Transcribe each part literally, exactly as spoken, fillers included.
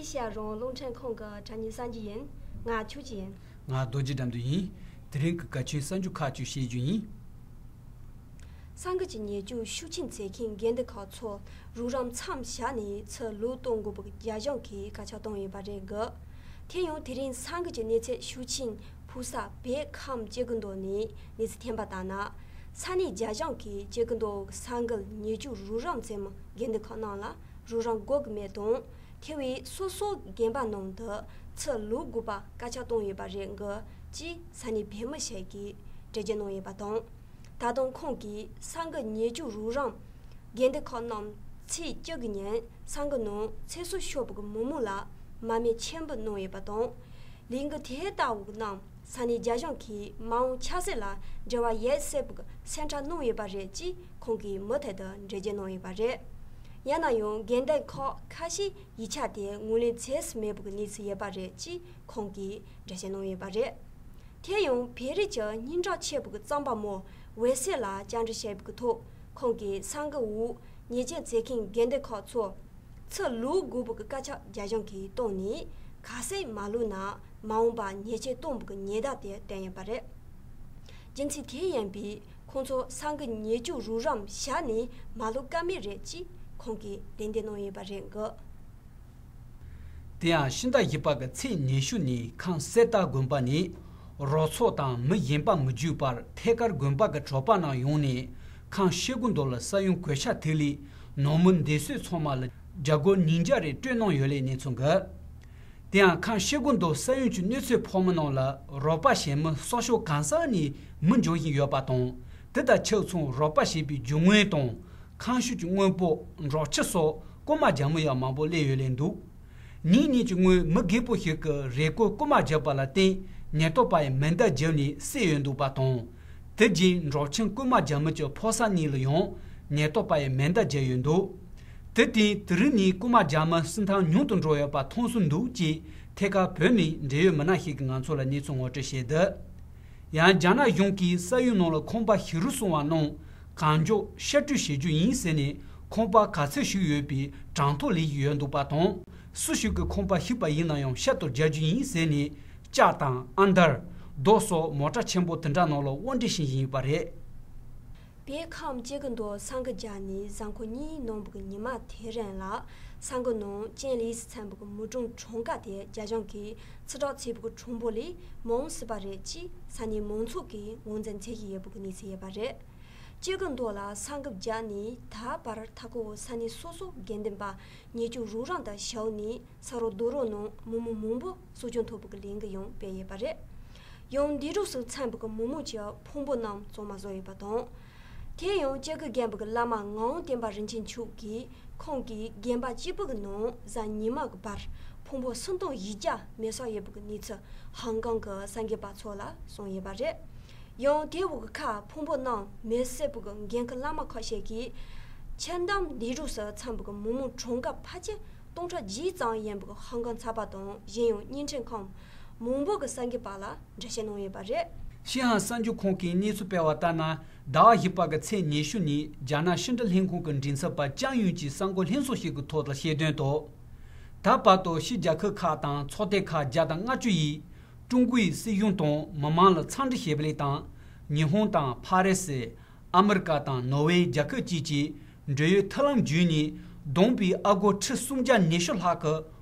ཤར་རོང་རླུང་འཕྲིན་ཁང་གི་དྲ་བརྙན་གསན་རྒྱུ་ཡིན། ང་ཆོས་ཀྱི་ཡིན། ང་རྡོ་རྗེ་དགྲ་འདུལ་ཡིན། དེ་རིང་གི་གལ་ཆེའི་གསར་འགྱུར་ཁག་ཅིག་བཤད་རྒྱུ་ཡིན། ས་འགུལ་གྱི་ཉེན་སྐྱོབ་ཤུགས་ཆེན་བྱེད་མཁན་འགན་འདུན་ཁག་ཚོ་རོགས་རམ་མཚམས་བཞག་ནས་ཚུར་ལོག་གཏོང་དགོས་པའི་རྒྱ་གཞུང་གིས་སྐད་ཆ་བཏང་ཡོད་པ་རེད་འདུག་དེ་ཡང་དེ་རིང་ས་འགུལ་གྱི་གནས་ཚད་ཤུགས་ཆེན་ཕོ་གསར་བོད་ཁམས་སྐྱེ་རྒུ་མདོ་ནས་གནས་ཚུལ་ཐོན་པ་ལྟར་ན། ས་གནས་རྒྱ་གཞུང་གིས་སྐྱེ་རྒུ་མདོ་ས་འགུལ་ཉེན་སྐྱོབ་རོགས་རམ་འཛིན་མི་འགན་འདུན་ཁག་རྣམས་ལ་རོགས་རམ་དགོས་ཀྱི་མེད་དང་། དེ་བས་སོ་སོའི་དགོན་པ་ནང་དུ་ཚུར་ལོག་དགོས་པ་སྐད་ཆ་བཏང་ཡོད་པ་རེད་འདུག་ཅེས་ས་གནས་བོད་མི་ཞིག་གིས་འགྲེལ་བརྗོད་གནང་ཡོད་པ་དང་། ད་དུང་ཁོང་གིས་ས་འགུལ་ཉེན་སྐྱོབ་རོགས་རམ་འགན་འདུན་ཁག་རྣམས་ཚེས་བཅུ་གི་ཉིན་ས་འགུལ་ནང་ཚེ་སྲོག་ཤོར་བའི་མི་མང་ལ་མར་མེ་མཆོད་འབུལ་གནང་ཡོད་པ་དང་། ལས་འགུལ་དེ་ལྟ་བུ་རྣམས་ས་གནས་རྒྱ་གཞུང་གིས་མ་འོངས་ཆབ་སྲིད་ལ་འབྲེལ་བ་ཡོད་སྲིད་པའི་སེམས་ཁྲལ་གནང་ཡོད་པ་རེད་ཅེས་ཁོང་གིས་མུ་མཐུད་དུ་འགྲེལ་བརྗོད་གནང་ཡོད་པ་རེད། ཡིན་ན་ཡང་འགན་འདུན་ཁག་ཁ་ཤས་ཡིག་ཆ་དེ་ངོས་ལེན་བྱེད་སྲིད་མེད་པའི་གནས་ཚུལ་ཡོད་པ་རེད་ཅེས་ཁོང་གིས་འགྲེལ་བཤད་གནང་ཡོད་པ་རེད། དེ་ཡང་བོད་རིགས་ཀྱི་སྙན་གྲགས་ཆེ་བའི་རྩོམ་པ་མོ་འོད་ཟེར་ལགས་བཅར་འདྲི་བྱས་པའི་ཐོག་ཁོང་གིས་ས་འགུལ་འོག་ཉེས་ཅན་བྱེད་མཁན་འགན་འདུན་ཁག་ཚོ་ཚུར་ལོག་དགོས་པའི་སྐད་ཆ་རྒྱ་གཞུང་གིས་བཏང་ནས་གལ་སྲིད་མ་ལོག་ན་མ་འོངས་པར་ཉེས་ཆད་གཏོང་བའི་ཉེན་བརྡ་དེ་བསྟན་ཡོད་པ་རེད། རྒྱུ་མཚན་དེ་ཡིན་པས་ཁོང་ཚོ་ས་འགུལ་ཉེན་སྐྱོབ་རོགས་རམ་བྱས་ནས་མ་ལོག་ཀ་མེད་རེད་ཅེས་ཁོང་གིས་ལན་འདེབས་གནང་ཡོད་པ་རེད་འདུག་དེ་ཡང་ཕྱི་ཟླ་བཞི་པ་གི་ཚེས་ཉི་ཤུ་ཉིན་ཁམས་གསེར་རྟ་དགོན་པ་ནས་རོགས་ཚོགས་དང་མི་གཞན་པ་མི་འཇུག་པར་ཐད་ཀར་དགོན་པ་གི་གྲྭ་པ་རྣམས་ཡོང་ནས་ཁམས་སྐྱེ་རྒུ་མདོ་ལ་ས་ཡོམ་གོད་ཆག་ཐེབས་ལས་ནང་མི་འདས་གསོས་ཚང་མ་ལ་རྒྱ་སྒོར་ཉིས་བརྒྱ་རེ་སྤྲོད་གནང་ཡོད་ལས་གནས་ཚུལ་འགའ། དེ་ཡང་ཁམས་སྐྱེ་རྒུ་མདོ་ས་ཡོམ་གྱི་གནོད་འཚེ་ཕོག་མི་རྣམས་ལ་རོགས་པ་བྱེད་མི་ས་ཕྱོགས་གང་ས་ནས་མི་འབྱོར་བཞིན་ཡོད་པ་དང་། དེ་དང་ཆ་མཚུངས་རོགས་པ་བྱེད་པའི་རྒྱུ་དངོས་དང་ཁ་ཤུགས་ཀྱི་དངོས་པོ་འབྲོག་ཁྱི་སོགས་རྐུ་མ་རྒྱག་མི་ཡང་མང་པོ་སླེབས་ཡོད་ལས་འདུག་ཉིན་གཉིས་ཀྱི་སྔོན་མི་སྒེར་པོ་ཞིག་གིས་རེ་སྐུལ་རྐུ་མ་བརྒྱབ་པ་ལ་བརྟེན་ཉེན་རྟོག་པ་ཡིས་མེ་མདའ་བརྒྱབ་ནས་བསད་ཡོད་འདུག་པ་དང་། དེ་རྗེས་འབྲོག་ཁྱི་རྐུ་མ་རྒྱག་མི་གྱི་ཕོ་གསར་གཉིས་ལ་ཡང་ཉེན་རྟོག་པ་ཡིས་མེ་མདའ་བརྒྱབ་ཡོད་འདུག་དེར་བརྟེན་དེ་རིང་ནས་རྐུ་མ་རྒྱག་མི་སུ་འཐེན་ཉུང་དུ་འགྲོ་ཡོད་པ་མཐོང་སྲོལ་འདུག་ཅེས་ཐད་ཀར་བོད་ནས་འབྲེལ་ཡོད་མི་སྣ་ཞིག་གིས་ང་ཚོ་ལ་གནས་ཚུལ་ངོ་སྤྲོད་བྱས་འདུག་ཡང་རྒྱ་ནག་གཞུང་གིས་ས་ཡོམ་ནང་ལ་ཁང་པ་ཞིག་རུལ་སོང་བ་རྣམས་གང་མགྱོགས་ཕྱིར་སྤྲོད་བྱེད་རྒྱུ་ཡིན་ཟེར་ནས་ཁང་པ་ག་ཚོད་ཞིག་ཡོད་པའི་གྲངས་ཐོ་ལེན་གྱི་ཡོད་འདུག་པ་དང་། སུ་ཞིག་གི་ཁང་པ་ཞིག་པ་ཡིན་ན་ཡང་ཕྱིར་སྤྲོད་རྒྱག་རྒྱུ་ཡིན་ཟེར་ནས་ལྕགས་དང་ཨ་མདར་རྡོ་སོགས་མོ་ཊ་ཆེན་པོ་དེ་འདྲ་ནང་ལ་དབོར་འདྲེན་བྱེད་བཞིན་ཡོད་པ་རེད། བོད་ཁམས་སྐྱེ་རྒུ་མདོ་ས་འགུལ་རྒྱག་ནས་གཟའ་འཁོར་གཉིས་གནང་བའི་ཉི་མ་དེ་རིང་ལ་ས་འགུལ་ནང་རྐྱེན་ལས་སུ་ཚང་བའི་མི་གྲངས་གྲངས་ཀ་དེ་རྒྱ་གཞུང་གིས་ཕྱིར་བསྒྲགས་བྱས་པའི་གྲངས་འབོར་ལས་མང་སྲིད་པ་རེད་ཅེས་ས་གནས་མང་ཚོགས་ཀྱིས་ངོས་འཛིན་བྱེད་བཞིན་ཡོད་པའི་གནས་ཚུལ་ཡོད་པ་རེད། སྐྱེ་རྒུ་མདོ་ལ་ས་འགུལ་རྒྱག་ནས་ད་བར་མཐའ་འཁོར་ས་གནས་སོ་སོའི་དགོན་སྡེ་པ་ཉེན་སྐྱོབ་རོགས་རམ་དང་ཞུགས་ནས་ས་རོགས་རྡོ་རོགས་ནང་མི་མང་མང་པོ་གསོ་སྐྱོང་ཐོབ་པའི་ལས་འགུལ་ཡང་སྤེལ་ཡོད་པ་རེད། ཡང་འདས་གྲོངས་སུ་འཚམས་པའི་མི་མང་གི་ཕུང་པོ་རྣམས་གཙང་མ་བཟོས་ཡོད་པ་དང་། དེ་ཡང་སྐྱེ་རྒུ་དགོན་པའི་བླ་མ་ངག་དབང་བསྟན་པ་རིན་ཆེན་མཆོག་གིས་ཁོང་གིས་དགོན་པ་གཅིག་པུའི་ནང་གཟའ་ཉི་མ་གི་བར་ཕུང་པོ་སུམ་སྟོང་བཞི་བརྒྱ་མེ་སྲེག་ཡོད་པའི་གནས་ཚུལ་ཧང་ཀང་གི་གསར་འགོད་པ་ཚོ་ལ་གསུངས་ཡོད་པ་རེད། ཡང་དེ་འོག་གི་ཁ་ཕུང་པོ་རྣམས་མེ་བསྲེགས་པའི་འགན་འཁུར་བླ་མ་ཁག་ཤས་ཀྱིས་ཕྱི་ཟླ་འདས་གྲོངས་སུ་འཚམས་པའི་མི་མང་གྲངས་ཀ་ཕལ་ཆེར་སྟོང་ཕྲག་བརྒྱད་ཙམ་ཡིན་པའི་ཧང་ཀང་ཚགས་པར་དང་གཞན་ཡང་བརྙན་འཕྲིན་ཁང་མང་པོ་གི་གསར་འགོད་པ་ལ་འགྲེལ་བཤད་གནང་ཡོད་པ་རེད། ཤིན་ཧྭ་གསར་འགྱུར་ཁང་གིས་གནས་ཚུལ་སྤེལ་བ་ལྟར་ན། ཟླ་བ་བཞི་པ་གི་ཚེས་ཉི་ཤུ་ཉིན་རྒྱ་ནག་ཕྱི་འབྲེལ་ལྷན་ཁང་གི་མགྲིན་ཚབ་པ་ཅང་ཡུན་གྱིས་གསར་འགོད་ལྷན་ཚོགས་ཤིག་གི་ཐོག་ལ་བཤད་དོན་དུ། ད་བར་དུ་ཕྱི་རྒྱལ་ཁབ་ཁག་དང་ཚོགས་སྡེ་ཁག་བརྒྱ་དང་ལྔ་བཅུ་ཡིས་ཀྲུང་གོའི་སྲིད་གཞུང་དང་མི་མང་ལ་འཚམས་འདྲི་ཞུས་པ་ལས་བཏང་། ཉི་ཧོང་དང་ཕ་རི་སི། ཨ་མི་རི་ཀ་དང་ནོར་ཝེ་རྒྱལ་ཁབ་བཅས་ཀྱི་འབྲེལ་ཡོད་མཐུན་ལམ་བརྒྱུད་ནས་བསྡོམས་པས་ཨ་སྒོར་ཁྲི་སུམ་བརྒྱ་ཉི་ཤུ་ལྷག་གི་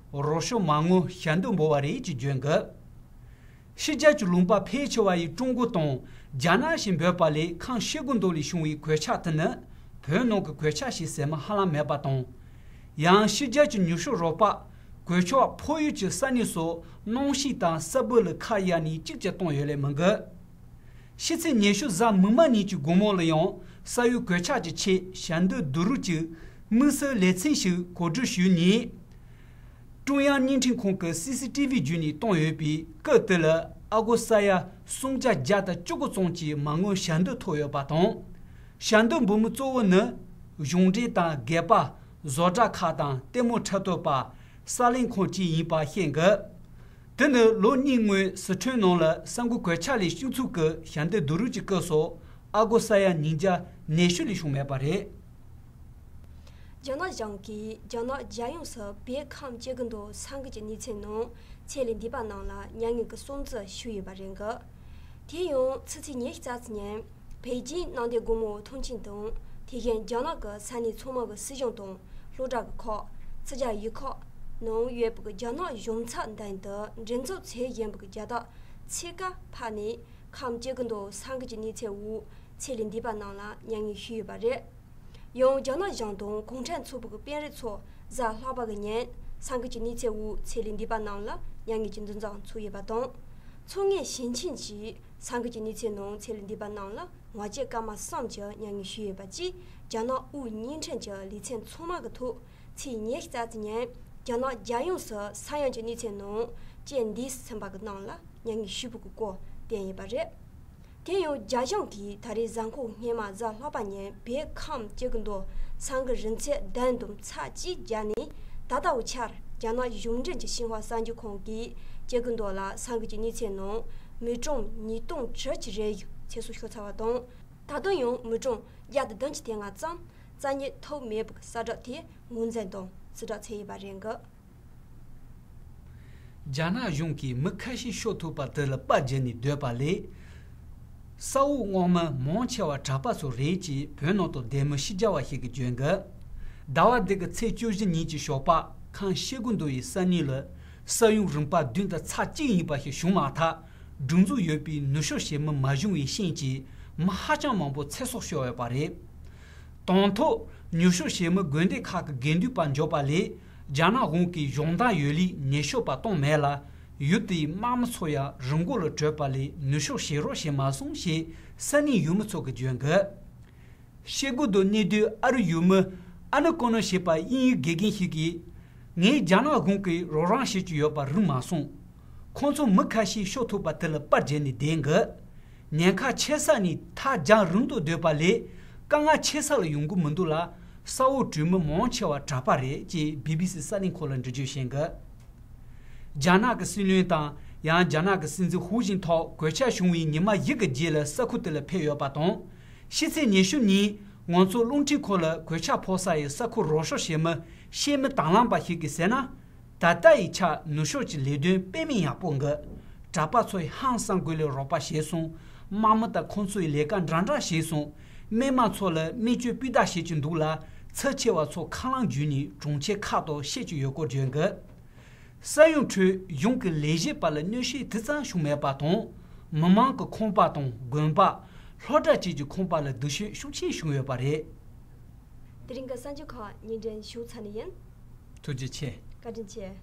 རོགས་སྐྱོར་མ་དངུལ་ཞལ་འདེབས་འབུལ་བ་རེད་ཅེས་བརྗོད་འདུག་ཕྱི་རྒྱལ་གྱི་ལུང་པ་ཕལ་ཆེ་བ་ཡིས་ཀྲུང་གོ་དང་རྒྱ་ནག་ཞེས་འབོད་པ་ལས་ཁམས་སྐྱེ་རྒུ་མདོ་ལས་བྱུང་བའི་གོད་ཆག་དེ་ནི་བོད་ནང་གི་གོད་ཆག་ཞིག་ཟེར་མི་ཧ་ལམ་མེད་པ་དང་། ཡང་ཕྱི་རྒྱལ་གྱི་ཉེན་ཞུགས་རོགས་པ་གོད་ཆག་ཕོག་ཡུལ་གྱི་ས་གནས་སུ་གནམ་གཤིས་དང་ས་སྦུག་ལ་ཁ་གཡར་ནས་གཅིག་ཀྱང་གཏོང་ཡོད་ལས་མི་འདུག་ཕྱི་ཚེས་ཉི་ཤུ་གཟའ་མིག་དམར་ཉིན་གྱི་དགོང་མོ་ལ་ཡང་ས་ཡོམ་གོད་ཆག་གི་ཆེད་ཞལ་འདེབས་བསྡུ་རུབ་ཀྱི་དམིགས་བསལ་ལེ་ཚན་ཞིག་གོ་སྒྲིག་ཞུས་ནས། ཀྲུང་དབྱང་བརྙན་འཕྲིན་ཁང་གི་སི་སི་ཏི་བི་བརྒྱུད་ནས་བཏང་ཡོད་པའི་སྐབས་དེ་ལ་ཨ་སྒོར་ས་ཡ་སུམ་བརྒྱ་བརྒྱ་དང་བཅུ་དགུ་ཙམ་གྱི་མ་དངུལ་ཞལ་འདེབས་ཐོབ་ཡོད་པ་དང་། ཞལ་འདེབས་འབུལ་མི་གཙོ་བོ་ནི་གཞུང་འབྲེལ་དང་སྒེར་པ། བཟོ་གྲྭ་ཁག་དང་ལྟད་མོ་འཁྲབ་སྟོན་པ། གསར་ལེན་ཁང་བཅས་ཡིན་པ་ཤེས་དགོས། དེ་ནི་ལོ་གཉིས་སྔོན་སི་ཁྲོན་ནང་ལ་ས་འགུལ་གོད་ཆག་ལས་སྤྱི་ཚོགས་ཀྱི་ཞལ་འདེབས་བསྡུ་རུབ་ཀྱི་སྐབས་སུ་ཨ་སྒོར་ས་ཡ་ཉིས་བརྒྱ་ཉི་ཤུ་ལས་བྱུང་མེད་པ་རེད། རྒྱ་ནག་གཞུང་གིས་རྒྱ་ནག་རྒྱལ་ཡོངས་སུ་བོད་ཁམས་སྐྱེ་རྒུ་མདོ་ས་འགུལ་གྱི་གནས་ཚད་ནང་ཚད་ལས་འདས་པ་རྣམས་ལ་མྱ་ངན་གྱི་སྲུང་བརྩི་ཞུས་ཡོད་པ་རེད་འགི། དེ་ཡང་ཕྱི་ཚེས་ཉི་ཤུ་རྩ་གཅིག་ཉིན་པེ་ཅིང་གནམ་བདེ་སྒོ་མོ་མཐོང་ཆེན་དང་དེ་བཞིན་རྒྱ་ནག་གི་ས་གནས་ཚང་མ་གི་སྲིད་གཞུང་དང་སློབ་གྲྭ་གི་ཁག་ཕྱི་རྒྱལ་ཡུལ་ཁག་ནང་ཡོད་པའི་རྒྱ་ནག་གཞུང་ཚབ་མདུན་དུ་མགྲིན་ཚབ་བྱེད་བཞིན་པའི་རྒྱལ་དར་ཕྱེད་ཀ་ཕབ་ནས་ཁམས་སྐྱེ་རྒུ་མདོ་ས་འགུལ་གྱི་གནས་ཚད་འོག་ཚད་ལས་འདས་པ་རྣམས་ལ་མྱ་ངན་ཞུས་ཡོད་པ་རེད། ཡང་རྒྱ་ནག་གཞུང་དང་གུང་ཁྲན་ཚོགས་པའི་དཔོན་རིགས་ཚོ་གཟའ་ལྷག་པ་གི་ཉིན་ས་འགུལ་གྱི་གནས་ཚད་འོག་ཚད་ལས་འདས་པ་རྣམས་ལ་མྱ་ངན་གྱི་འདུ་འཛོམས་འཚོགས་ཡོད་པ་དང་། མཚོ་སྔོན་ཞིང་ཆེན་གྱི་ས་འགུལ་གྱི་གནས་ཚད་ནང་ཚད་ལས་འདས་པ་རྣམས་ལ་ང་བཅས་སྐར་མ་གསུམ་གྱི་མྱ་ངན་ཞུས་ཡོད་པ་བཅས་རྒྱ་ནག་དབུས་བརྙན་འཕྲིན་གྱི་ལེ་ཚན་ཚང་མ་གི་ཐོག་ཚེས་ཉི་ཤུ་རྩ་གཅིག་ཉིན་རྒྱ་ནག་རྒྱལ་ཡོངས་སུ་ས་ཡོམ་གྱི་གནས་ཚད་ནང་རྐྱེན་འདས་ཟིན་པ་གི་རྣམས་ལ་མྱ་ངན་ཞུས་པ་གི་སྐོར་བསྟན་ཡོད་པ་རེད། དེ་ཡང་རྒྱ་གཞུང་གིས་ད་རེས་གཟའ་འཁོར་སྔོན་མ་གཟའ་ལྷག་པ་ཉིན་བོད་ཁམས་སྐྱེ་རྒུ་མདོ་ས་འགུལ་རིང་ཚད་བདུན་དུམ་ཚེག་གཅིག་བརྒྱབ་ནས་ད་ལྟའི་ཆར་རྒྱ་ནག་གཞུང་འབྲེལ་གྱི་ཤིན་ཧྭ་གསར་འགྱུར་ཁང་གིས་སྐྱེ་རྒུ་མདོ་ལ་ས་འགུལ་གྱི་གནས་ཚད་ནང་མི་གྲངས་ཉིས་སྟོང་བཅུ་གཅིག་རེ་ཡི་ཚེ་སྲོག་ཤོར་ཚར་བ་དང་། ད་དུང་ཡང་མི་གྲངས་བརྒྱ་དང་བདུན་ཅུ་དོན་ལྔ་ཙམ་རྩ་རྙེད་ཐུབ་མེད་པའི་གསལ་བསྒྲགས་དེ་ངོས་འཛིན་དང་རྩིས་སྤྲོད་བྱས་ཡོད་པ་རེད་འགི། རྒྱ་ནག་གཞུང་གིས་མི་ཁ་ཤས་ཤོར་ཐུབ་པ་དེ་ལ་དཔའ་བརྒྱུད་ནས་སྡོད་པ་ལས། ས་འོག་སྔོག་མི་མང་ཆེ་བ་གྲྭ་པ་ཚོ་རེད་ཅེས་བོད་ནང་དུ་བསྡད་མི་ཕྱི་རྒྱལ་བ་ཞིག་གིས་བརྗོད་འགི། ཟླ་བ་འདི་གི་ཚེས་བཅུ་བཞི་ཉིན་གྱི་ཞོགས་པ་ཁམས་སྐྱེ་རྒུ་མདོ་ཡི་ས་གནས་ལ་ས་ཡོམ་རིམ་པ་བདུན་དང་ཚེག་གཅིག་ཡིན་པ་ཞིག་བྱུང་མ་ཐག་སྒྲིག་འཛུགས་ཡོད་པའི་ནུས་ཤུགས་ཞེ་མི་མ་བྱུང་བའི་རྐྱེན་གྱིས་མི་ཧ་ཅང་མང་པོ་ཚེ་སྲོག་ཤོར་ཡོད་པ་རེད། དང་ཐོག་ནུས་ཤུགས་ཞེ་མི་དགོན་སྡེ་ཁག་གི་དགེ་འདུན་པ་འཇོག་པ་ལས་རྒྱ་ནག་གཞུང་གིས་གཞུང་བདག་ཡོད་ལུགས་ཉེས་ཤོག་པ་བཏང་མེད་ལ། ཡུལ་དེའི་དམག་མི་ཚོ་ཡང་རི་མགོ་ལ་བྲོས་པ་ལས་ནུས་ཤུགས་བྱེད་རོགས་བྱེད་མ་སོང་ཞེས་ས་གནས་ཡུལ་མི་ཚོ་གིས་བརྗོད་འགི། སྐྱེ་རྒུ་མདོ་གནས་སྡོད་ཨ་རི་ཡུལ་མི་ཨ་ནི་ཀོ་ནོ་ཞེས་པ་དབྱིན་ཡིག་དགེ་རྒན་ཞིག་གིས། ངས་རྒྱ་ནག་གཞུང་གིས་རོགས་རམ་བྱེད་ཀྱི་ཡོད་པ་རིག་མ་སོང་། ཁོང་ཚོ་མི་ཁ་ཤས་ཤོར་ཐུབ་པ་དེ་ལ་དཔའ་བརྒྱུད་ནས་བསྡད་འགི། ཉེན་ཁ་ཆེ་ས་ནས་ཐག་རྒྱང་རིང་དུ་སྡོད་པ་ལས་དཀའ་ངལ་ཆེ་ས་ལ་ཡོང་གི་མི་འདུག་ལ། ས་འོག་བྲོས་མི་མང་ཆེ་བ་གྲྭ་པ་རེད་ཅེས་བི་བི་སི་ས་གནས་ཁོ་ལ་འགྲེལ་བརྗོད་བྱས་འགི། རྒྱ་ནག་གི་སྲིད་བློན་དང་ཡང་རྒྱ་ནག་གི་སྲིད་འཛིན་ཧུའུ་ཅིན་ཐའོ་གོད་ཆག་བྱུང་བའི་ཉི་མ་བཞི་གི་རྗེས་ལ་ས་ཁུལ་དེ་ལ་ཕེབས་ཡོད་པ་དང་། ཕྱི་ཚེས་ཉི་ཤུ་ཉིན་ང་ཚོ་རླུང་འཕྲིན་ཁང་ལ་གོད་ཆག་ཕོག་ས་ཡི་ས་ཁུལ་རོགས་སྐྱོར་བྱེད་མི་ཤེས་མི་དང་བླངས་པ་ཞིག་གིས་ཟེར་ན། ད་ལྟ་ཡི་ཆར་ནུས་ཤུགས་ཀྱི་ལས་དོན་དཔེ་མི་ཡག་པོ་འགི། གྲྭ་པ་ཚོས་ཧང་སང་དགོས་ལས་རོགས་པ་བྱས་སོང་། དམག་མི་དང་ཁོང་ཚོའི་ལས་ཀ་འདྲ་འདྲ་བྱས་སོང་། མི་མང་ཚོ་ལ་སྨན་བཅོས་སྤུས་དག་བྱེད་ཀྱི་འདུག་ལ། ཚབས་ཆེ་བ་ཚོ་ཁ་ལག་བརྒྱུད་ནས་གྲོང་ཁྱེར་ཁག་ཏུ་བཤད་ཀྱི་ཡོད་སྐོར་བརྗོད་འགི། ས་ཡོམ་ཁྲོད་གཞུང་གི་ལས་བྱེད་པ་ལ་གནོད་བྱེད་དེ་ཙམ་བྱུང་མེད་པ་དང་། མི་མང་གི་ཁང་པ་དང་དགོན་པ། སློབ་གྲྭ་བཅས་ཀྱི་ཁང་པ་ལ་སྡུག་ཤོས་ཤུགས་ཆེན་བྱུང་ཡོད་པ་རེད། དེ་རིང་གི་གསར་འགྱུར་ཁག་སྙན་སྒྲོན་ཞུ་ཚར་ནི་ཡིན། ཐུགས་རྗེ་ཆེ། བཀའ་དྲིན་ཆེ།